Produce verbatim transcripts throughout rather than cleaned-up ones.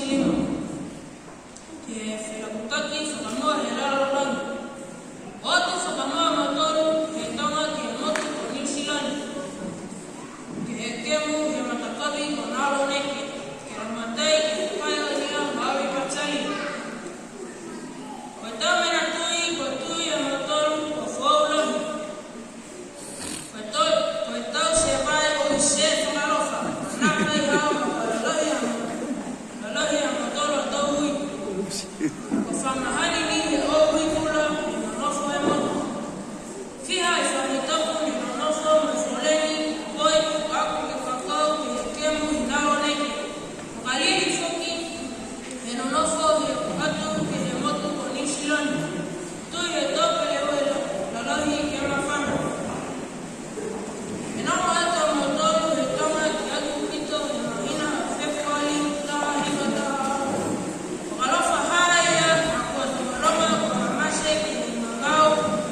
Ke he felakutaki fakamua he lalolagi. Oti fakamua a mautolu he toga ke he motu ko Niu Silani. Ke he kemu he matakavi ko Naloneke. Ke lagomatai ke he paionia Harry Vateli. Ko e tau mena tui, ko e tui a mautolu ko Foulahi. Ko e tau, ko e tau sepai o i se fakaalofa, nākai hau a ko e lahi a, lahi a mautolu a tau ui. Ko e fa mahani ni he o ui kula, ne nonofo e motu. Fiha e faahi tapu ne nonofo mo e foleni, ko e tuku ke fakakau ke he kemu i Naloneke. Makalili foki, he nonofo he o atu ke he motu ko Niu Silani. Tui he tau peleue la-, lalahi ke mafana. He noho atu a mautolu he toga ki Aikupito he mahina Fepuali taha hiva taha ono. Fakaalofa ha ia, a kua tokologa kua mamate ke he gagao,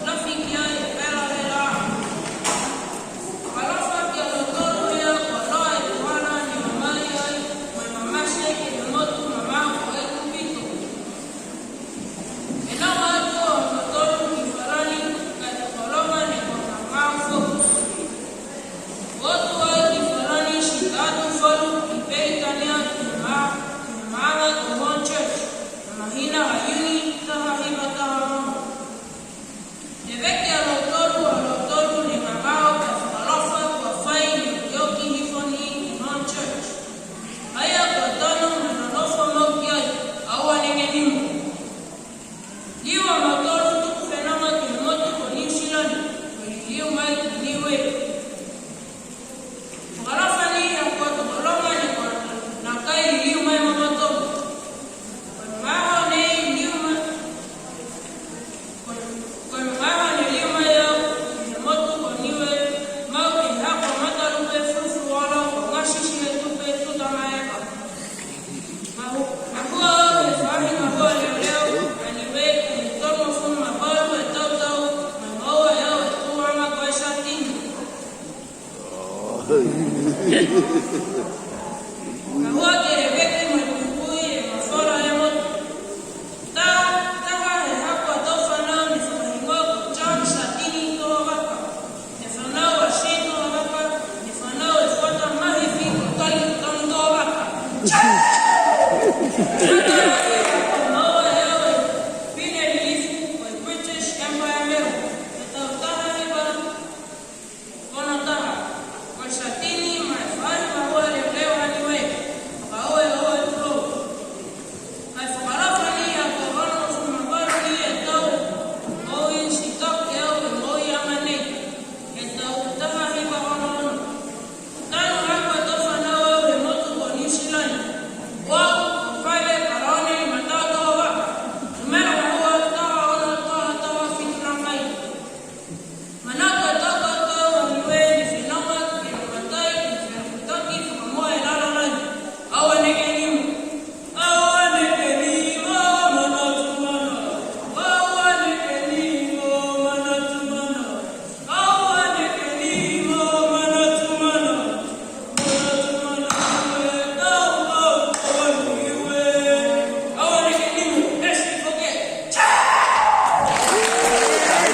lafi ki ai e vela he lā. Fakaalofa ki a lautolu ia kua loa e kuala ne o mai ai, mo e mamate ke he motu mamao ko Aikupito. He noho atu a mautolu ki Farani, ka e tokologa ne kua mamao foki. Kua o atu ai ki Farani ti ka atu falu ki Peritania ke he ma-, ke he maaga ko Hornchurch, he mahina ha Iuni taha hiva taha ono. Leveki a lautolu, a lautolu ne gagao ka e fakaalofa kua fai ne okioki hifo ni i Hornchurch. Haia kua tanu mo e nonofo mau ki ai, aua neke nimo. Liu a mautolu tuku fenoga ke he motu ko Niu Silani, mo e liliu mai ki Niue. Fakaalofa ni a kua tokologa ne kua nākai liliu mai mo mautolu. Ko e magaaho nei liu mai, ko e, ko e magaaho ne liu mai au ke he motu ko Niue, mau ke he hako matalupe fulufuluola, ko e gasisi he tupe tuta maeka. Mahu-, mahua au he faahi gahua leoleo a Niue ke he tolugofulu ma valu e tau tau, mo e moua e au e tuaga ko e satini. Ka hua ke leveki mo e puipui e mafola he motu. Ta-, taha he hako a tau fanau ne fakahigoa ko John Satini Tohovaka. Ne fanau a Shane Tohovaka, ne fanau e fuata mahifi ko Talitonu Tohovaka.